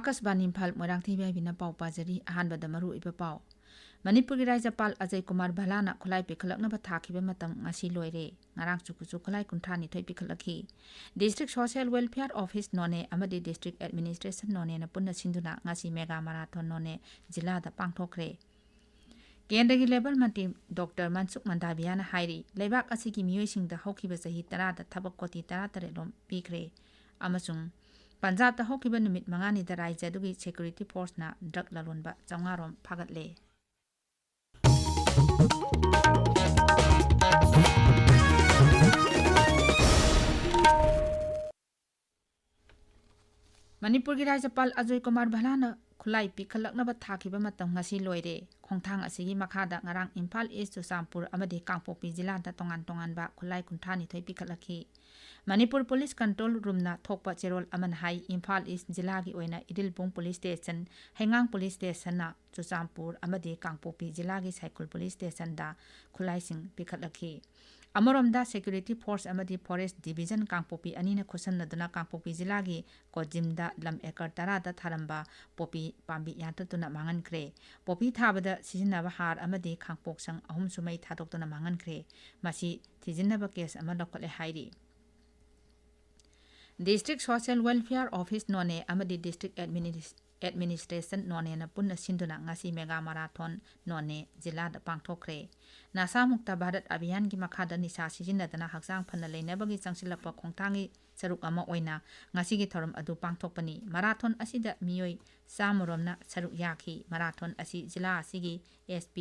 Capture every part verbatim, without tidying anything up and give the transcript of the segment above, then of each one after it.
ꯑꯀꯥꯁꯕꯥꯅꯤ ꯏꯝꯐꯥꯜ, ꯃꯣꯏꯔꯥꯡꯊꯦꯝ ꯏꯕꯦꯝꯍꯟꯅ ꯄꯥꯎ ꯄꯥꯖꯔꯤ꯫ ꯑꯍꯥꯟꯕꯗ ꯃꯔꯨꯑꯣꯏꯕ ꯄꯥꯎ꯫ ꯃꯅꯤꯄꯨꯔꯒꯤ ꯔꯥꯖ꯭ꯌꯄꯥꯜ ꯑꯖꯌ ꯀꯨꯃꯥꯔ ꯚꯜꯂꯥꯅ ꯈꯨꯠꯂꯥꯏ ꯄꯤꯈꯠꯂꯛꯅꯕ ꯊꯥꯈꯤꯕ ꯃꯇꯝ ꯉꯁꯤ ꯂꯣꯏꯔꯦ꯫ ꯉꯔꯥꯡ ꯆꯨꯀꯨꯁꯨ ꯈꯨꯠꯂꯥꯏ ꯀꯨꯟꯊ꯭ꯔꯥ ꯅꯤꯊꯣꯏ ꯄꯤꯈꯠꯂꯛꯈꯤ꯫ District Social Welfare Office ꯅꯣꯅꯦ ꯑꯃꯗꯤ District Administration ꯅꯣꯅꯦꯅ ꯄꯨꯟꯅ ꯁꯤꯟꯗꯨꯅ ꯉꯁꯤ Mega Marathon ꯅꯣꯅꯦ ꯖꯤꯂꯥꯗ ꯄꯥꯡꯊꯣꯛꯈ꯭ꯔꯦ꯫ ꯀꯦꯟꯗ꯭ꯔꯒꯤ ꯂꯦꯕꯔ ꯃꯟꯇ꯭ꯔꯤ ꯗꯣꯛꯇꯔ ꯃꯟꯁꯨꯈ ꯃꯟꯗꯥꯚꯤꯌꯥꯅ ꯍꯥꯏꯔꯤ, ꯂꯩꯕꯥꯛ ꯑꯁꯤꯒꯤ ꯃꯤꯑꯣꯏꯁꯤꯡꯗ ꯍꯧꯈꯤꯕ ꯆꯍꯤ ꯇꯔꯥꯗ ꯊꯕꯛ ꯀꯣꯇꯤ ꯇꯔꯥꯇꯔꯦꯠ ꯔꯣꯝ ꯄꯤꯈ꯭ꯔꯦ ꯑꯃꯁꯨꯡ ꯄꯟꯖꯥꯕꯇ ꯍꯧꯈꯤꯕ ꯅꯨꯃꯤꯠ ꯃꯉꯥꯅꯤꯗ ꯔꯥꯖ꯭ꯌ ꯑꯗꯨꯒꯤ security force ꯅ drug ꯂꯂꯣꯟꯕ ꯆꯥꯝꯃꯉꯥ ꯔꯣꯝ ꯐꯥꯒꯠꯂꯦ꯫ ꯃꯅꯤꯄꯨꯔꯒꯤ ꯔꯥꯖ꯭ꯌꯄꯥꯜ ꯑꯖꯣꯏ ꯀꯨꯃꯥꯔ ꯚꯜꯂꯥꯅ ꯈꯨꯠꯂꯥꯏ ꯄꯤꯈꯠꯂꯛꯅꯕ ꯊꯥꯈꯤꯕ ꯃꯇꯝ ꯉꯁꯤ ꯂꯣꯏꯔꯦ꯫ ꯈꯣꯡꯊꯥꯡ ꯑꯁꯤꯒꯤ ꯃꯈꯥꯗ ꯉꯔꯥꯡ ꯏꯝꯐꯥꯜ ꯏꯁ, ꯆꯨꯔꯆꯥꯟꯄꯨꯔ ꯑꯃꯗꯤ ꯀꯥꯡꯄꯣꯛꯄꯤ ꯖꯤꯂꯥꯗ ꯇꯣꯉꯥꯟ ꯇꯣꯉꯥꯟꯕ ꯈꯨꯠꯂꯥꯏ ꯀꯨꯟꯊ꯭ꯔꯥ ꯅꯤꯊꯣꯏ ꯄꯤꯈꯠꯂꯛꯈꯤ꯫ ꯃꯅꯤꯄꯨꯔ ꯄꯨꯂꯤꯁ ꯀꯟꯇ꯭ꯔꯣꯜ ꯔꯨꯝꯅ ꯊꯣꯛꯄ ꯆꯦꯔꯣꯜ ꯑꯃꯅ ꯍꯥꯏ, ꯏꯝꯐꯥꯜ ꯏꯁ ꯖꯤꯂꯥꯒꯤ ꯑꯣꯏꯅ ꯏꯔꯤꯜꯕꯨꯡ ꯄꯨꯂꯤꯁ ꯁ꯭ꯇꯦꯁꯟ, ꯍꯩꯉꯥꯡ ꯄꯨꯂꯤꯁ ꯁ꯭ꯇꯦꯁꯟꯅ ꯆꯨꯔꯆꯥꯟꯄꯨꯔ ꯑꯃꯗꯤ ꯀꯥꯡꯄꯣꯛꯄꯤ ꯖꯤꯂꯥꯒꯤ ꯁꯥꯏꯈꯨꯜ ꯄꯨꯂꯤꯁ ꯁ꯭ꯇꯦꯁꯟꯗ ꯈꯨꯠꯂꯥꯏꯁꯤꯡ ꯄꯤꯈꯠꯂꯛꯈꯤ꯫ ꯑꯃꯔꯣꯝꯗ, security force ꯑꯃꯗꯤ Forest Division ꯀꯥꯡꯄꯣꯛꯄꯤ ꯑꯅꯤꯅ ꯈꯨꯠꯁꯝꯅꯗꯨꯅ ꯀꯥꯡꯄꯣꯛꯄꯤ ꯖꯤꯂꯥꯒꯤ ꯀꯣꯖꯤꯝꯗ ꯂꯝ acre ꯇꯔꯥꯗ ꯊꯥꯔꯝꯕ ꯄꯣꯄꯤ ꯄꯥꯝꯕꯤ ꯌꯥꯟꯊꯠꯇꯨꯅ ꯃꯥꯡꯍꯟꯈ꯭ꯔꯦ꯫ ꯄꯣꯄꯤ ꯊꯥꯕꯗ ꯁꯤꯖꯤꯟꯅꯕ ꯍꯥꯔ ꯑꯃꯗꯤ ꯈꯥꯡꯄꯣꯛꯁꯪ ꯑꯍꯨꯝꯁꯨ ꯃꯩ ꯊꯥꯗꯣꯛꯇꯨꯅ ꯃꯥꯡꯍꯟꯈ꯭ꯔꯦ꯫ ꯃꯁꯤ ꯊꯤꯖꯤꯟꯅꯕ case ꯑꯃ ꯂꯧꯈꯠꯂꯦ ꯍꯥꯏꯔꯤ꯫ District Social Welfare Office ꯅꯣꯅꯦ ꯑꯃꯗꯤ District Administ-, Administration ꯅꯣꯅꯦꯅ ꯄꯨꯟꯅ ꯁꯤꯟꯗꯨꯅ ꯉꯁꯤ Mega Marathon ꯅꯣꯅꯦ ꯖꯤꯂꯥꯗ ꯄꯥꯡꯊꯣꯛꯈ꯭ꯔꯦ꯫ ꯅꯁꯥ ꯃꯨꯛꯇ ꯚꯥꯔꯠ ꯑꯚꯤꯌꯥꯟꯒꯤ ꯃꯈꯥꯗ ꯅꯤꯁꯥ ꯁꯤꯖꯤꯟꯅꯗꯅ ꯍꯛꯆꯥꯡ ꯐꯅ ꯂꯩꯅꯕꯒꯤ ꯆꯪꯁꯤꯜꯂꯛꯄ ꯈꯣꯡꯊꯥꯡꯒꯤ ꯁꯔꯨꯛ ꯑꯃ ꯑꯣꯏꯅ ꯉꯁꯤꯒꯤ ꯊꯧꯔꯝ ꯑꯗꯨ ꯄꯥꯡꯊꯣꯛꯄꯅꯤ꯫ Marathon ꯑꯁꯤꯗ ꯃꯤꯑꯣꯏ ꯆꯥꯝꯃ ꯔꯣꯝꯅ ꯁꯔꯨꯛ ꯌꯥꯈꯤ꯫ Marathon ꯑꯁꯤ ꯖꯤꯂꯥ ꯑꯁꯤꯒꯤ SP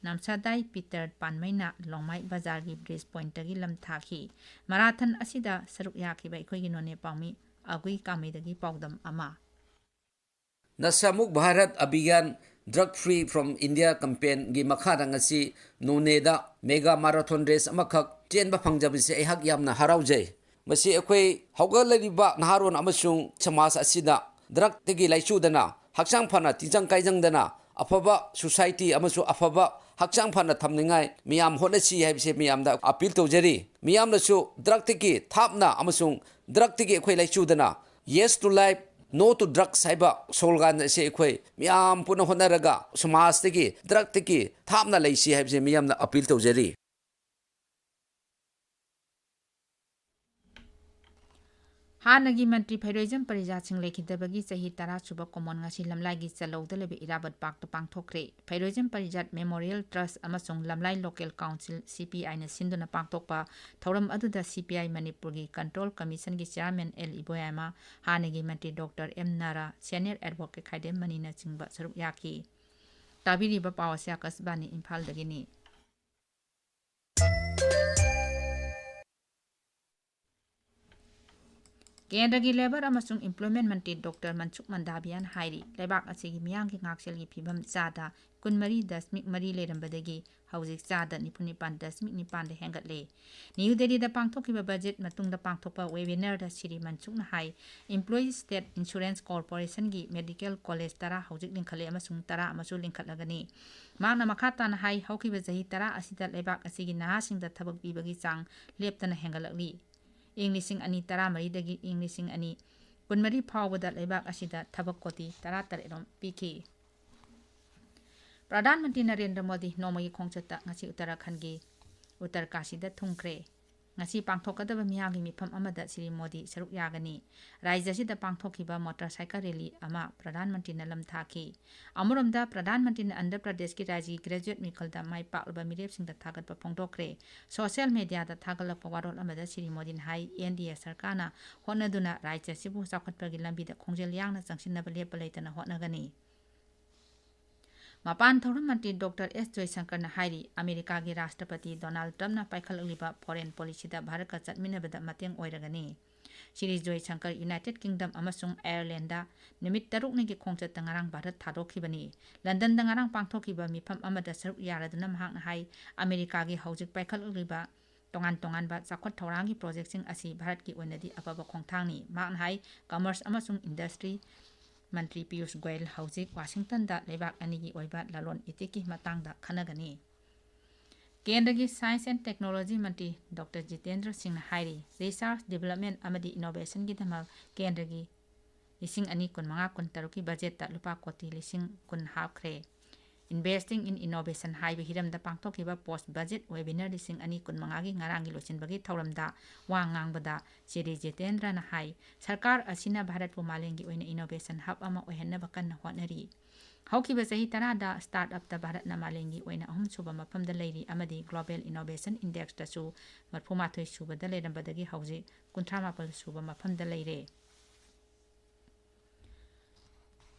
ꯅꯝꯁꯥꯗꯥꯏ ꯄꯤꯇꯔ ꯄꯥꯟꯃꯩꯅ ꯂꯣꯡꯃꯥꯏ ꯕꯖꯥꯔꯒꯤ bridge point ꯇꯒꯤ ꯂꯝ ꯊꯥꯈꯤ꯫ Marathon ꯑꯁꯤꯗ ꯁꯔꯨꯛ ꯌꯥꯈꯤꯕ ꯑꯩꯈꯣꯏꯒꯤ ꯅꯣꯅꯦ ꯄꯥꯎꯃꯤ ꯑꯒꯨꯏ ꯀꯥꯃꯩꯗꯒꯤ ꯄꯥꯎꯗꯝ ꯑꯃ꯫ ꯅꯁꯥꯃꯨꯛ ꯚꯥꯔꯠ ꯑꯚꯤꯌꯥꯟ, Drug Free from India campaign ꯒꯤ ꯃꯈꯥꯗ ꯉꯁꯤ ꯅꯣꯅꯦꯗ Mega Marathon race ꯑꯃꯈꯛ ꯆꯦꯟꯕ ꯐꯪꯖꯕꯁꯤ ꯑꯩꯍꯥꯛ ꯌꯥꯝꯅ ꯍꯔꯥꯎꯖꯩ꯫ ꯃꯁꯤ ꯑꯩꯈꯣꯏ ꯍꯧꯒꯠꯂꯛꯂꯤꯕ ꯅꯍꯥꯔꯣꯟ ꯑꯃꯁꯨꯡ ꯁꯃꯥꯖ ꯑꯁꯤꯗ drug ꯇꯒꯤ ꯂꯥꯏꯆꯨꯗꯅ, ꯍꯛꯆꯥꯡ ꯐꯅ ꯇꯤꯟꯖꯪ ꯀꯥꯏꯖꯪꯗꯅ, ꯑꯐꯕ society ꯑꯃꯁꯨꯡ ꯑꯐꯕ ꯍꯛꯆꯥꯡ ꯐꯅ ꯊꯝꯅꯤꯡꯉꯥꯏ ꯃꯤꯌꯥꯝ ꯍꯣꯠꯅꯁꯤ ꯍꯥꯏꯕꯁꯦ ꯃꯤꯌꯥꯝꯗ appeal ꯇꯧꯖꯔꯤ꯫ ꯃꯤꯌꯥꯝꯅꯁꯨ drug ꯇꯒꯤ ꯊꯥꯞꯅ ꯑꯃꯁꯨꯡ drug ꯇꯒꯤ ꯑꯩꯈꯣꯏ ꯂꯥꯏꯆꯨꯗꯅ, Yes to Life, No to drugs ꯍꯥꯏꯕ ꯁ꯭ꯂꯣꯒꯥꯟ ꯑꯁꯤ ꯑꯩꯈꯣꯏ ꯃꯤꯌꯥꯝ ꯄꯨꯟꯅ ꯍꯣꯠꯅꯔꯒ ꯁꯃꯥꯖꯇꯒꯤ ꯗ꯭ꯔꯒꯇꯒꯤ ꯊꯥꯞꯅ ꯂꯩꯁꯤ ꯍꯥꯏꯕꯁꯦ ꯃꯤꯌꯥꯝꯅ ꯑꯄꯤꯜ ꯇꯧꯖꯔꯤ꯫ ꯍꯥꯟꯅꯒꯤ ꯃꯟꯇ꯭ꯔꯤ ꯐꯩꯔꯣꯏꯖꯝ ꯄꯔꯤꯖꯥꯠ ꯁꯤꯡ ꯂꯩꯈꯤꯗꯕꯒꯤ ꯆꯍꯤ ꯇꯔꯥ ꯁꯨꯕ ꯀꯨꯝꯑꯣꯟ ꯉꯁꯤ ꯂꯝꯂꯥꯏꯒꯤ ꯆꯂꯧꯗ ꯂꯩꯕ ꯏꯔꯥꯕꯠ ꯄꯥꯔꯛꯇ ꯄꯥꯡꯊꯣꯛꯈ꯭ꯔꯦ꯫ ꯐꯩꯔꯣꯏꯖꯝ ꯄꯔꯤꯖꯥꯠ ꯃꯦꯃꯣꯔꯤꯌꯦꯜ ꯇ꯭ꯔꯁ ꯑꯃꯁꯨꯡ ꯂꯝꯂꯥꯏ ꯂꯣꯀꯦꯜ ꯀꯥꯎꯟꯁꯤꯜ, ꯁꯤ ꯄꯤ ꯑꯥꯏꯅ ꯁꯤꯟꯗꯨꯅ ꯄꯥꯡꯊꯣꯛꯄ ꯊꯧꯔꯝ ꯑꯗꯨꯗ ꯁꯤ ꯄꯤ ꯑꯥꯏ ꯃꯅꯤꯄꯨꯔꯒꯤ ꯀꯟꯇ꯭ꯔꯣꯜ ꯀꯃꯤꯁꯟꯒꯤ ꯆꯤꯌꯥꯔꯃꯦꯟ ꯑꯦꯜ ꯏꯕꯣꯌꯥꯏꯃ, ꯍꯥꯟꯅꯒꯤ ꯃꯟꯇ꯭ꯔꯤ ꯗꯣꯛꯇꯔ ꯑꯦꯝ ꯅꯥꯔꯥ, ꯁꯦꯅꯤꯌꯔ ꯑꯦꯗꯚꯣꯀꯦꯠ ꯈꯥꯏꯗꯦꯝ ꯃꯅꯤꯅꯆꯤꯡꯕ ꯁꯔꯨꯛ ꯌꯥꯈꯤ꯫ ꯇꯥꯕꯤꯔꯤꯕ ꯄꯥꯎ ꯑꯁꯤ ꯑꯀꯥꯁꯕꯥꯅꯤ ꯏꯝꯐꯥꯜꯗꯒꯤꯅꯤ꯫ ꯀꯦꯟꯗ꯭ꯔꯒꯤ ꯂꯦꯕꯔ ꯑꯃꯁꯨꯡ ꯏꯝꯄ꯭ꯂꯣꯏꯃꯦꯟ ꯃꯟꯇ꯭ꯔꯤ ꯗꯣꯛꯇꯔ ꯃꯟꯁꯨꯈ ꯃꯟꯗꯥꯕꯤꯌꯥꯅ ꯍꯥꯏꯔꯤ, ꯂꯩꯕꯥꯛ ꯑꯁꯤꯒꯤ ꯃꯤꯌꯥꯝꯒꯤ ꯉꯥꯛꯁꯦꯜꯒꯤ ꯐꯤꯕꯝ ꯆꯥꯗ ꯀꯨꯟꯃꯔꯤ ꯗꯁꯃꯤꯛ ꯃꯔꯤ ꯂꯩꯔꯝꯕꯗꯒꯤ ꯍꯧꯖꯤꯛ ꯆꯥꯗ ꯅꯤꯐꯨ ꯅꯤꯄꯥꯟ ꯗꯁꯃꯤꯛ ꯅꯤꯄꯥꯟꯗ ꯍꯦꯟꯒꯠꯂꯦ꯫ ꯅ꯭ꯌꯨ ꯗꯦꯜꯂꯤꯗ ꯄꯥꯡꯊꯣꯛꯈꯤꯕ ꯕꯖꯦꯠ ꯃꯇꯨꯡꯗ ꯄꯥꯡꯊꯣꯛꯄ ꯋꯦꯕꯤꯅꯥꯔꯗ ꯁ꯭ꯔꯤ ꯃꯟꯁꯨꯈꯅ ꯍꯥꯏ, employee state insurance corporationꯒꯤ ꯃꯦꯗꯤꯀꯦꯜ ꯀꯣꯂꯦꯖ ꯇꯔꯥ ꯍꯧꯖꯤꯛ ꯂꯤꯡꯈꯠꯂꯦ ꯑꯃꯁꯨꯡ ꯇꯔꯥ ꯑꯃꯁꯨ ꯂꯤꯡꯈꯠꯂꯒꯅꯤ꯫ ꯃꯍꯥꯛꯅ ꯃꯈꯥ ꯇꯥꯅ ꯍꯥꯏ, ꯍꯧꯈꯤꯕ ꯆꯍꯤ ꯇꯔꯥ ꯑꯁꯤꯗ ꯂꯩꯕꯥꯛ ꯑꯁꯤꯒꯤ ꯅꯍꯥꯁꯤꯡꯗ ꯊꯕꯛ ꯄꯤꯕꯒꯤ ꯆꯥꯡ ꯂꯦꯞꯇꯅ ꯍꯦꯟꯒꯠꯂꯛꯂꯤ꯫ ꯏꯪ ꯂꯤꯁꯤꯡ ꯑꯅꯤ ꯇꯔꯥꯃꯔꯤꯗꯒꯤ ꯏꯪ ꯂꯤꯁꯤꯡ ꯑꯅꯤ ꯀꯨꯟꯃꯔꯤ ꯐꯥꯎꯕꯗ ꯂꯩꯕꯥꯛ ꯑꯁꯤꯗ ꯊꯕꯛ ꯀꯣꯇꯤ ꯇꯔꯥꯇꯔꯦꯠ ꯔꯣꯝ ꯄꯤꯈꯤ꯫ ꯄ꯭ꯔꯙꯥꯟ ꯃꯟꯇ꯭ꯔꯤ ꯅꯔꯦꯟꯗ꯭ꯔ ꯃꯣꯗꯤ ꯅꯣꯡꯃꯒꯤ ꯈꯣꯡꯆꯠꯇ ꯉꯁꯤ ꯎꯠꯇꯔꯥꯈꯟꯒꯤ ꯎꯠꯇꯔꯀꯥꯁꯤꯗ ꯊꯨꯡꯈ꯭ꯔꯦ꯫ ꯉꯁꯤ ꯄꯥꯡꯊꯣꯛꯀꯗꯕ ꯃꯤꯌꯥꯝꯒꯤ ꯃꯤꯐꯝ ꯑꯃꯗ ꯁ꯭ꯔꯤ ꯃꯣꯗꯤ ꯁꯔꯨꯛ ꯌꯥꯒꯅꯤ꯫ ꯔꯥꯖ꯭ꯌ ꯑꯁꯤꯗ ꯄꯥꯡꯊꯣꯛꯈꯤꯕ ꯃꯣꯇꯣꯔ ꯁꯥꯏꯀꯜ ꯔꯦꯂꯤ ꯑꯃ ꯄ꯭ꯔꯙꯥꯟ ꯃꯟꯇ꯭ꯔꯤꯅ ꯂꯝ ꯊꯥꯈꯤ꯫ ꯑꯃꯔꯣꯝꯗ, ꯄ꯭ꯔꯙꯥꯟ ꯃꯟꯇ꯭ꯔꯤꯅ ꯑꯟꯙ꯭ꯔ ꯄ꯭ꯔꯗꯦꯁꯀꯤ ꯔꯥꯖ꯭ꯌꯒꯤ ꯒ꯭ꯔꯦꯖꯨꯑꯦꯠ ꯃꯤꯈꯜꯗ ꯃꯥꯏ ꯄꯥꯛꯂꯕ ꯃꯤꯔꯦꯞꯁꯤꯡꯗ ꯊꯥꯒꯠꯄ ꯐꯣꯡꯗꯣꯛꯈ꯭ꯔꯦ꯫ ꯁꯣꯁꯤꯌꯦꯜ ꯃꯦꯗꯤꯌꯥꯗ ꯊꯥꯒꯠꯂꯛꯄ ꯋꯥꯔꯣꯜ ꯑꯃꯗ ꯁ꯭ꯔꯤ ꯃꯣꯗꯤꯅ ꯍꯥꯏ, ꯑꯦꯟ ꯗꯤ ꯑꯦ ꯁꯔꯀꯥꯔꯅ ꯍꯣꯠꯅꯗꯨꯅ ꯔꯥꯖ꯭ꯌ ꯑꯁꯤꯕꯨ ꯆꯥꯎꯈꯠꯄꯒꯤ ꯂꯝꯕꯤꯗ ꯈꯣꯡꯖꯦꯜ ꯌꯥꯡꯅ ꯆꯪꯁꯤꯟꯅꯕ ꯂꯦꯞꯄ ꯂꯩꯇꯅ ꯍꯣꯠꯅꯒꯅꯤ꯫ ꯃꯄꯥꯟ ꯊꯧꯔꯝ ꯃꯟꯇ꯭ꯔꯤ ꯗꯣꯛꯇꯔ ꯑꯦꯁ ꯖꯣꯏꯁꯪꯀꯔꯅ ꯍꯥꯏꯔꯤ, ꯑꯃꯦꯔꯤꯀꯥꯒꯤ ꯔꯥꯁꯇ꯭ꯔꯄꯇꯤ ꯗꯣꯅꯥꯜꯗ ꯇ꯭ꯔꯝꯞꯅ ꯄꯥꯏꯈꯠꯂꯛꯂꯤꯕ ꯐꯣꯔꯦꯟ ꯄꯣꯂꯤꯁꯤꯗ ꯚꯥꯔꯠꯀ ꯆꯠꯃꯤꯟꯅꯕꯗ ꯃꯇꯦꯡ ꯑꯣꯏꯔꯒꯅꯤ꯫ ꯁ꯭ꯔꯤ ꯖꯣꯏꯁꯪꯀꯔ ꯌꯨꯅꯥꯏꯇꯦꯗ ꯀꯤꯡꯗꯝ ꯑꯃꯁꯨꯡ ꯑꯥꯌꯔꯂꯦꯟꯗ ꯅꯨꯃꯤꯠ ꯇꯔꯨꯛꯅꯤꯒꯤ ꯈꯣꯡꯆꯠꯇ ꯉꯔꯥꯡ ꯚꯥꯔꯠ ꯊꯥꯗꯣꯛꯈꯤꯕꯅꯤ꯫ ꯂꯟꯗꯟꯗ ꯉꯔꯥꯡ ꯄꯥꯡꯊꯣꯛꯈꯤꯕ ꯃꯤꯐꯝ ꯑꯃꯗ ꯁꯔꯨꯛ ꯌꯥꯔꯗꯨꯅ ꯃꯍꯥꯛꯅ ꯍꯥꯏ, ꯑꯃꯦꯔꯤꯀꯥꯒꯤ ꯍꯧꯖꯤꯛ ꯄꯥꯏꯈꯠꯂꯛꯂꯤꯕ ꯇꯣꯉꯥꯟ ꯇꯣꯉꯥꯟꯕ ꯆꯥꯎꯈꯠ ꯊꯧꯔꯥꯡꯒꯤ ꯄ꯭ꯔꯣꯖꯦꯛꯁꯤꯡ ꯑꯁꯤ ꯚꯥꯔꯠꯀꯤ ꯑꯣꯏꯅꯗꯤ ꯑꯐꯕ ꯈꯣꯡꯊꯥꯡꯅꯤ꯫ ꯃꯍꯥꯛꯅ ꯍꯥꯏ, ꯀꯃꯔꯁ ꯑꯃꯁꯨꯡ ꯏꯟꯗꯁꯇ꯭ꯔꯤ ꯃꯟꯇ꯭ꯔꯤ ꯄꯤꯌꯨꯁ ꯒꯣꯌꯜ ꯍꯧꯖꯤꯛ ꯋꯥꯁꯤꯡꯇꯟꯗ ꯂꯩꯕꯥꯛ ꯑꯅꯤꯒꯤ ꯑꯣꯏꯕ ꯂꯂꯣꯟ ꯏꯇꯤꯛꯀꯤ ꯃꯇꯥꯡꯗ ꯈꯟꯅꯒꯅꯤ꯫ ꯀꯦꯟꯗ꯭ꯔꯒꯤ science and technology Mantri doctor Jitendra ꯁꯤꯡꯅ ꯍꯥꯏꯔꯤ, ꯔꯤꯁꯔꯆ, ꯗꯤꯕꯦꯂꯞꯃꯦꯟ ꯑꯃꯗꯤ ꯏꯅꯣꯚꯦꯁꯟꯒꯤꯗꯃꯛ ꯀꯦꯟꯗ꯭ꯔꯒꯤ ꯂꯤꯁꯤꯡ ꯑꯅꯤ ꯀꯨꯟꯃꯉꯥ ꯀꯨꯟꯇꯔꯨꯛꯀꯤ ꯕꯖꯦꯠꯇ ꯂꯨꯄꯥ ꯀꯣꯇꯤ ꯂꯤꯁꯤꯡ ꯀꯨꯟ ꯍꯥꯞꯈ꯭ꯔꯦ꯫ Investing in Innovation ꯍꯥꯏꯕ ꯍꯤꯔꯝꯗ ꯄꯥꯡꯊꯣꯛꯈꯤꯕ post budget webinar ꯂꯤꯁꯤꯡ ꯑꯅꯤ ꯀꯨꯟꯃꯉꯥꯒꯤ ꯉꯔꯥꯡꯒꯤ ꯂꯣꯏꯁꯤꯟꯕꯒꯤ ꯊꯧꯔꯝꯗ ꯋꯥ ꯉꯥꯡꯕꯗ ꯁ꯭ꯔꯤ ꯖꯤꯇꯦꯟꯗ꯭ꯔꯅ ꯍꯥꯏ, ꯁꯔꯀꯥꯔ ꯑꯁꯤꯅ ꯚꯥꯔꯠꯄꯨ ꯃꯥꯂꯦꯝꯒꯤ ꯑꯣꯏꯅ innovation hub ꯑꯃ ꯑꯣꯏꯍꯟꯅꯕ ꯀꯟꯅ ꯍꯣꯠꯅꯔꯤ꯫ ꯍꯧꯈꯤꯕ ꯆꯍꯤ ꯇꯔꯥꯗ startupꯇ ꯚꯥꯔꯠꯅ ꯃꯥꯂꯦꯝꯒꯤ ꯑꯣꯏꯅ ꯑꯍꯨꯝꯁꯨꯕ ꯃꯐꯝꯗ ꯂꯩꯔꯤ ꯑꯃꯗꯤ Global Innovation Indexꯇꯁꯨ ꯃꯔꯐꯨꯃꯥꯊꯣꯏ ꯁꯨꯕꯗ ꯂꯩꯔꯝꯕꯗꯒꯤ ꯍꯧꯖꯤꯛ ꯀꯨꯟꯊ꯭ꯔꯥ ꯃꯥꯄꯜ ꯁꯨꯕ ꯃꯐꯝꯗ ꯂꯩꯔꯦ꯫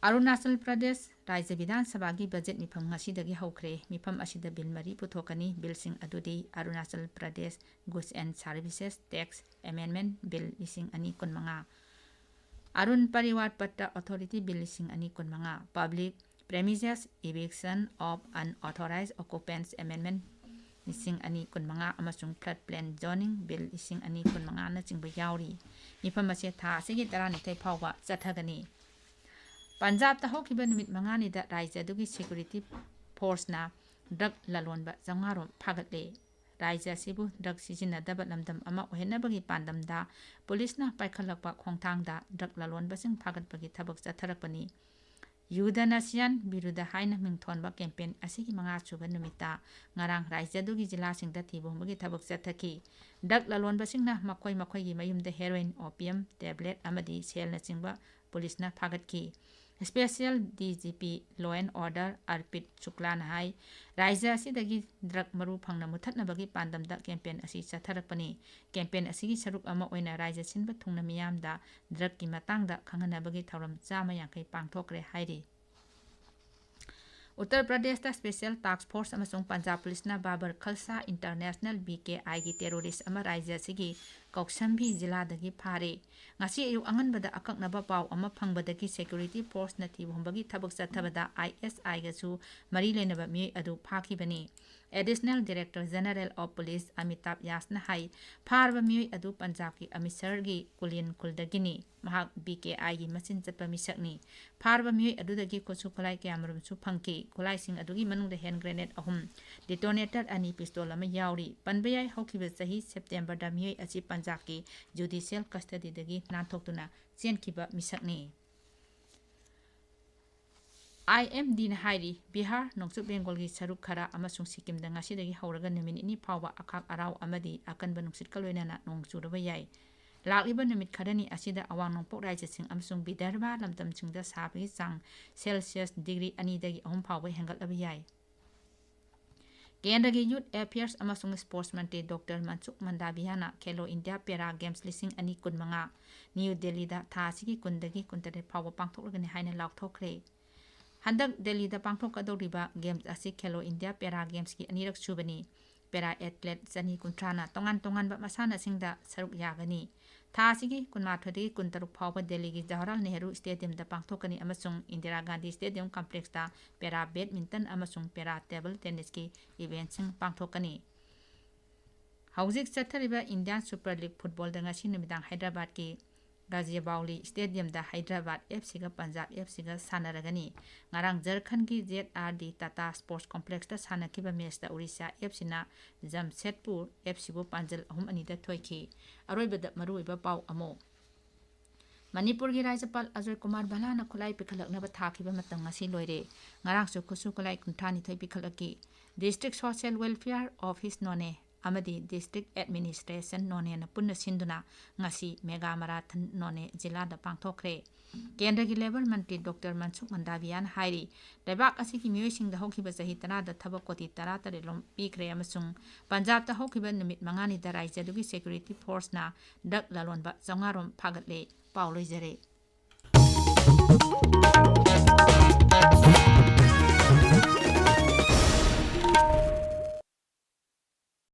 ꯑꯔꯨꯅꯥꯆꯜ ꯄ꯭ꯔꯗꯦꯁ ꯔꯥꯖ꯭ꯌ ꯕꯤꯙꯥꯟ ꯁꯚꯥꯒꯤ ꯕꯖꯦꯠ ꯃꯤꯐꯝ ꯉꯁꯤꯗꯒꯤ ꯍꯧꯈ꯭ꯔꯦ꯫ ꯃꯤꯐꯝ ꯑꯁꯤꯗ ꯕꯤꯜ ꯃꯔꯤ ꯄꯨꯊꯣꯛꯀꯅꯤ꯫ ꯕꯤꯜꯁꯤꯡ ꯑꯗꯨꯗꯤ Arunachal Pradesh Goods and Services Tax Amendment Bill ꯂꯤꯁꯤꯡ ꯑꯅꯤ ꯀꯨꯟꯃꯉꯥ, ꯑꯔꯨꯟ ꯄꯔꯤꯋꯥꯔ ꯄꯠꯇ Authority Bill ꯂꯤꯁꯤꯡ ꯑꯅꯤ ꯀꯨꯟꯃꯉꯥ, Public Premises Eviction of Unauthorized Occupants Amendment ꯂꯤꯁꯤꯡ ꯑꯅꯤ ꯀꯨꯟꯃꯉꯥ ꯑꯃꯁꯨꯡ Flood Plain Zoning Bill ꯂꯤꯁꯤꯡ ꯑꯅꯤ ꯀꯨꯟꯃꯉꯥꯅꯆꯤꯡꯕ ꯌꯥꯎꯔꯤ꯫ ꯃꯤꯐꯝ ꯑꯁꯤ ꯊꯥ ꯑꯁꯤꯒꯤ ꯇꯔꯥꯅꯤꯊꯣꯏ ꯐꯥꯎꯕ ꯆꯠꯊꯒꯅꯤ꯫ ꯄꯟꯖꯥꯕꯇ ꯍꯧꯈꯤꯕ ꯅꯨꯃꯤꯠ ꯃꯉꯥꯅꯤꯗ ꯔꯥꯖ꯭ꯌ ꯑꯗꯨꯒꯤ security forceꯅ drug ꯂꯂꯣꯟꯕ ꯆꯥꯝꯃꯉꯥ ꯔꯣꯝ ꯐꯥꯒꯠꯂꯦ꯫ ꯔꯥꯖ꯭ꯌ ꯑꯁꯤꯕꯨ drug ꯁꯤꯖꯤꯟꯅꯗꯕ ꯂꯝꯗꯝ ꯑꯃ ꯑꯣꯏꯍꯟꯅꯕꯒꯤ ꯄꯥꯟꯗꯝꯗ ꯄꯨꯂꯤꯁꯅ ꯄꯥꯏꯈꯠꯂꯛꯄ ꯈꯣꯡꯊꯥꯡꯗ drug ꯂꯂꯣꯟꯕꯁꯤꯡ ꯐꯥꯒꯠꯄꯒꯤ ꯊꯕꯛ ꯆꯠꯊꯔꯛꯄꯅꯤ꯫ ꯌꯨꯗ ꯅꯁꯤꯌꯥꯟ ꯕꯤꯔꯨꯗ ꯍꯥꯏꯅ ꯃꯤꯡꯊꯣꯟꯕ campaign ꯑꯁꯤꯒꯤ ꯃꯉꯥꯁꯨꯕ ꯅꯨꯃꯤꯠꯇ ꯉꯔꯥꯡ ꯔꯥꯖ꯭ꯌ ꯑꯗꯨꯒꯤ ꯖꯤꯂꯥꯁꯤꯡꯗ ꯊꯤꯕ ꯍꯨꯝꯕꯒꯤ ꯊꯕꯛ ꯆꯠꯊꯈꯤ꯫ Drug ꯂꯂꯣꯟꯕꯁꯤꯡꯅ ꯃꯈꯣꯏ ꯃꯈꯣꯏꯒꯤ ꯃꯌꯨꯝꯗ heroin, opium, tablet ꯑꯃꯗꯤ ꯁꯦꯜꯅꯆꯤꯡꯕ ꯄꯨꯂꯤꯁꯅ ꯐꯥꯒꯠꯈꯤ꯫ Special D G P Law and Order ꯑꯔꯄꯤꯠ ꯁꯨꯛꯂꯥꯅ ꯍꯥꯏ, ꯔꯥꯖ꯭ꯌ ꯑꯁꯤꯗꯒꯤ drug ꯃꯔꯨ ꯐꯪꯅ ꯃꯨꯠꯊꯠꯅꯕꯒꯤ ꯄꯥꯟꯗꯝꯗ campaign ꯑꯁꯤ ꯆꯠꯊꯔꯛꯄꯅꯤ꯫ Campaign ꯑꯁꯤꯒꯤ ꯁꯔꯨꯛ ꯑꯃ ꯑꯣꯏꯅ ꯔꯥꯖ꯭ꯌ ꯁꯤꯟꯕ ꯊꯨꯡꯅ ꯃꯤꯌꯥꯝꯗ drugꯀꯤ ꯃꯇꯥꯡꯗ ꯈꯪꯍꯟꯅꯕꯒꯤ ꯊꯧꯔꯝ ꯆꯥꯝꯃ ꯌꯥꯡꯈꯩ ꯄꯥꯡꯊꯣꯛꯈ꯭ꯔꯦ ꯍꯥꯏꯔꯤ꯫ ꯎꯠꯇꯔ ꯄ꯭ꯔꯗꯦꯁꯇ Special Task Force ꯑꯃꯁꯨꯡ ꯄꯟꯖꯥꯕ ꯄꯨꯂꯤꯁꯅ Babur Khalsa International B K Iꯒꯤ terrorist ꯑꯃ ꯔꯥꯖ꯭ꯌ ꯑꯁꯤꯒꯤ ꯀꯧꯁꯝꯕꯤ ꯖꯤꯂꯥꯗꯒꯤ ꯐꯥꯔꯦ꯫ ꯉꯁꯤ ꯑꯌꯨꯛ ꯑꯉꯟꯕꯗ ꯑꯀꯛꯅꯕ ꯄꯥꯎ ꯑꯃ ꯐꯪꯕꯗꯒꯤ security forceꯅ ꯊꯤꯕ ꯍꯨꯝꯕꯒꯤ ꯊꯕꯛ ꯆꯠꯊꯕꯗ I S Iꯒꯁꯨ ꯃꯔꯤ ꯂꯩꯅꯕ ꯃꯤꯑꯣꯏ ꯑꯗꯨ ꯐꯥꯈꯤꯕꯅꯤ꯫ Additional Director General of Police ꯑꯃꯤꯇꯥꯕ ꯌꯥꯁꯅ ꯍꯥꯏ, ꯐꯥꯔꯕ ꯃꯤꯑꯣꯏ ꯑꯗꯨ ꯄꯟꯖꯥꯕꯀꯤ ꯑꯃ꯭ꯔꯤꯠꯁꯔꯒꯤ ꯀꯨꯂꯤꯟ ꯈꯨꯜꯗꯒꯤꯅꯤ꯫ ꯃꯍꯥꯛ B K Iꯒꯤ ꯃꯆꯤꯟ ꯆꯠꯄ ꯃꯤꯁꯛꯅꯤ꯫ ꯐꯥꯔꯕ ꯃꯤꯑꯣꯏ ꯑꯗꯨꯗꯒꯤ ꯈꯨꯠꯁꯨ ꯈꯨꯠꯂꯥꯏ ꯀꯌꯥꯃꯔꯨꯝꯁꯨ ꯐꯪꯈꯤ꯫ ꯈꯨꯠꯂꯥꯏꯁꯤꯡ ꯑꯗꯨꯒꯤ ꯃꯅꯨꯡꯗ hand grenade ꯑꯍꯨꯝ, detonator ꯑꯅꯤ, pistol ꯑꯃ ꯌꯥꯎꯔꯤ꯫ ꯄꯟꯕ ꯌꯥꯏ, ꯍꯧꯈꯤꯕ ꯆꯍꯤ Septemberꯗ ꯃꯤꯑꯣꯏ ꯑꯁꯤ ꯄꯟꯖꯥꯕꯀꯤ ꯖꯨꯗꯤꯁꯤꯌꯦꯜ ꯀꯁꯇꯗꯤꯗꯒꯤ ꯅꯥꯟꯊꯣꯛꯇꯨꯅ ꯆꯦꯟꯈꯤꯕ ꯃꯤꯁꯛꯅꯤ꯫ ꯑꯥꯏ ꯑꯦꯝ ꯗꯤꯅ ꯍꯥꯏꯔꯤ, ꯕꯤꯍꯥꯔ, ꯅꯣꯡꯆꯨꯞ ꯕꯦꯡꯒꯣꯜꯒꯤ ꯁꯔꯨꯛ ꯈꯔ ꯑꯃꯁꯨꯡ ꯁꯤꯛꯀꯤꯝꯗ ꯉꯁꯤꯗꯒꯤ ꯍꯧꯔꯒ ꯅꯨꯃꯤꯠ ꯅꯤꯅꯤ ꯐꯥꯎꯕ ꯑꯈꯥꯛ ꯑꯔꯥꯎ ꯑꯃꯗꯤ ꯑꯀꯟꯕ ꯅꯨꯡꯁꯤꯠꯀ ꯂꯣꯏꯅꯅ ꯅꯣꯡ ꯆꯨꯔꯕ ꯌꯥꯏ꯫ ꯂꯥꯛꯂꯤꯕ ꯅꯨꯃꯤꯠ ꯈꯔꯅꯤ ꯑꯁꯤꯗ ꯑꯋꯥꯡ ꯅꯣꯡꯄꯣꯛ ꯔꯥꯖ꯭ꯌꯁꯤꯡ ꯑꯃꯁꯨꯡ ꯕꯤꯗꯔꯚ ꯂꯝꯗꯝꯁꯤꯡꯗ ꯁꯥꯕꯒꯤ ꯆꯥꯡ ꯁꯦꯜꯁꯤꯌꯁ ꯗꯤꯒ꯭ꯔꯤ ꯑꯅꯤꯗꯒꯤ ꯑꯍꯨꯝ ꯐꯥꯎꯕ ꯍꯦꯟꯒꯠꯂꯕ ꯌꯥꯏ꯫ ꯀꯦꯟꯗ꯭ꯔꯒꯤ ꯌꯨꯊ ꯑꯦꯐꯤꯌꯔꯁ ꯑꯃꯁꯨꯡ ꯁ꯭ꯄꯣꯔꯠꯁ ꯃꯟꯇ꯭ꯔꯤ ꯗꯣꯛꯇꯔ ꯃꯟꯁꯨꯈ ꯃꯟꯗꯥꯚꯤꯌꯥꯅ ꯈꯦꯂꯣ ꯏꯟꯗꯤꯌꯥ ꯄꯦꯔꯥ ꯒꯦꯝꯁ ꯂꯤꯁꯤꯡ ꯑꯅꯤ ꯀꯨꯟꯃꯉꯥ ꯅ꯭ꯌꯨ ꯗꯦꯜꯂꯤꯗ ꯊꯥ ꯑꯁꯤꯒꯤ ꯀꯨꯟꯗꯒꯤ ꯀꯨꯟꯇꯔꯦꯠ ꯐꯥꯎꯕ ꯄꯥꯡꯊꯣꯛꯂꯒꯅꯤ ꯍꯥꯏꯅ ꯂꯥꯎꯊꯣꯛꯈ꯭ꯔꯦ꯫ ꯍꯟꯗꯛ ꯗꯦꯜꯂꯤꯗ ꯄꯥꯡꯊꯣꯛꯀꯗꯧꯔꯤꯕ ꯒꯦꯝꯁ ꯑꯁꯤ ꯈꯦꯂꯣ ꯏꯟꯗꯤꯌꯥ ꯄꯦꯔꯥ ꯒꯦꯝꯁꯀꯤ ꯑꯅꯤꯔꯛ ꯁꯨꯕꯅꯤ꯫ ꯄꯦꯔꯥ ꯑꯦꯊꯂꯦꯠ ꯆꯅꯤ ꯀꯨꯟꯊ꯭ꯔꯥꯅ ꯇꯣꯉꯥꯟ ꯇꯣꯉꯥꯟꯕ ꯃꯁꯥꯟꯅꯁꯤꯡꯗ ꯁꯔꯨꯛ ꯌꯥꯒꯅꯤ꯫ ꯊꯥ ꯑꯁꯤꯒꯤ ꯀꯨꯟꯃꯥꯊꯣꯏꯗꯒꯤ ꯀꯨꯟꯇꯔꯨꯛ ꯐꯥꯎꯕ ꯗꯦꯜꯂꯤꯒꯤ ꯖꯋꯥꯍꯔꯂꯥꯜ ꯅꯦꯍꯔꯨ ꯁ꯭ꯇꯦꯗꯤꯌꯝꯗ ꯄꯥꯡꯊꯣꯛꯀꯅꯤ ꯑꯃꯁꯨꯡ ꯏꯟꯗꯤꯔꯥ ꯒꯥꯟꯙꯤ ꯁ꯭ꯇꯦꯗꯤꯌꯝ ꯀꯝꯄ꯭ꯂꯦꯛꯁꯇ ꯄꯦꯔꯥ ꯕꯦꯗꯃꯤꯟꯇꯟ ꯑꯃꯁꯨꯡ ꯄꯦꯔꯥ ꯇꯦꯕꯜ ꯇꯦꯅꯤꯁꯀꯤ ꯏꯚꯦꯟꯠꯁꯤꯡ ꯄꯥꯡꯊꯣꯛꯀꯅꯤ꯫ ꯍꯧꯖꯤꯛ ꯆꯠꯊꯔꯤꯕ ꯏꯟꯗꯤꯌꯥꯟ ꯁꯨꯄꯔ ꯂꯤꯒ ꯐꯨꯠꯕꯣꯜꯗ ꯉꯁꯤ ꯅꯨꯃꯤꯗꯥꯡ ꯍꯥꯏꯗ꯭ꯔꯕꯥꯗꯀꯤ ꯒꯥꯖꯤꯌꯥꯕꯥꯎꯂꯤ ꯁ꯭ꯇꯦꯗꯤꯌꯝꯗ ꯍꯥꯏꯗ꯭ꯔꯕꯥꯗ ꯑꯦꯐ ꯁꯤꯒ ꯄꯟꯖꯥꯕ ꯑꯦꯐ ꯁꯤꯒ ꯁꯥꯟꯅꯔꯒꯅꯤ꯫ ꯉꯔꯥꯡ ꯖꯔꯈꯟꯒꯤ Z R D Tata sports ꯀꯣꯝꯄ꯭ꯂꯦꯛꯁꯇ ꯁꯥꯟꯅꯈꯤꯕ ꯃꯦꯆꯇ ꯑꯣꯔꯤꯁꯥ ꯑꯦꯐ ꯁꯤꯅ ꯖꯝꯁꯦꯗꯄꯨꯔ ꯑꯦꯐ ꯁꯤꯕꯨ ꯄꯥꯟꯖꯜ ꯑꯍꯨꯝ ꯑꯅꯤꯗ ꯊꯣꯏꯈꯤ꯫ ꯑꯔꯣꯏꯕꯗ ꯃꯔꯨꯑꯣꯏꯕ ꯄꯥꯎ ꯑꯃꯨꯛ꯫ ꯃꯅꯤꯄꯨꯔꯒꯤ ꯔꯥꯖ꯭ꯌꯄꯥꯜ ꯑꯖꯣꯏ ꯀꯨꯃꯥꯔ ꯚꯜꯂꯥꯅ ꯈꯨꯠꯂꯥꯏ ꯄꯤꯈꯠꯂꯛꯅꯕ ꯊꯥꯈꯤꯕ ꯃꯇꯝ ꯉꯁꯤ ꯂꯣꯏꯔꯦ꯫ ꯉꯔꯥꯡꯁꯨ ꯈꯨꯠꯁꯨ ꯈꯨꯠꯂꯥꯏ ꯀꯨꯟꯊ꯭ꯔꯥ ꯅꯤꯊꯣꯏ ꯄꯤꯈꯠꯂꯛꯈꯤ꯫ ꯗꯤꯁꯇ꯭ꯔꯤꯛ ꯁꯣꯁꯤꯌꯦꯜ ꯋꯦꯜꯐꯤꯌꯔ ꯑꯣꯐꯤꯁ ꯅꯣꯅꯦ ꯑꯃꯗꯤ ꯗꯤꯁꯇ꯭ꯔꯤꯛ ꯑꯦꯗꯃꯤꯅꯤꯁꯇ꯭ꯔꯦꯁꯟ ꯅꯣꯅꯦꯅ ꯄꯨꯟꯅ ꯁꯤꯟꯗꯨꯅ ꯉꯁꯤ ꯃꯦꯒꯥ ꯃꯔꯥꯊꯟ ꯅꯣꯅꯦ ꯖꯤꯂꯥꯗ ꯄꯥꯡꯊꯣꯛꯈ꯭ꯔꯦ꯫ ꯀꯦꯟꯗ꯭ꯔꯒꯤ ꯂꯦꯕꯔ ꯃꯟꯇ꯭ꯔꯤ ꯗꯣꯛꯇꯔ ꯃꯟꯁꯨꯈ ꯃꯟꯗꯥꯚꯤꯌꯥꯅ ꯍꯥꯏꯔꯤ, ꯂꯩꯕꯥꯛ ꯑꯁꯤꯒꯤ ꯃꯤꯑꯣꯏꯁꯤꯡꯗ ꯍꯧꯈꯤꯕ ꯆꯍꯤ ꯇꯔꯥꯗ ꯊꯕꯛ ꯀꯣꯇꯤ ꯇꯔꯥꯇꯔꯦꯠ ꯂꯣꯝ ꯄꯤꯈ꯭ꯔꯦ ꯑꯃꯁꯨꯡ ꯄꯟꯖꯥꯕꯇ ꯍꯧꯈꯤꯕ ꯅꯨꯃꯤꯠ ꯃꯉꯥꯅꯤꯗ ꯔꯥꯖ꯭ꯌꯗꯨꯒꯤ ꯁꯦꯀ꯭ꯌꯨꯔꯤꯇꯤ ꯐꯣꯔꯁꯅ ꯗ꯭ꯔꯒ ꯂꯂꯣꯟꯕ ꯆꯥꯝꯃꯉꯥ ꯔꯣꯝ ꯐꯥꯒꯠꯂꯦ꯫ ꯄꯥꯎ ꯂꯣꯏꯖꯔꯦ꯫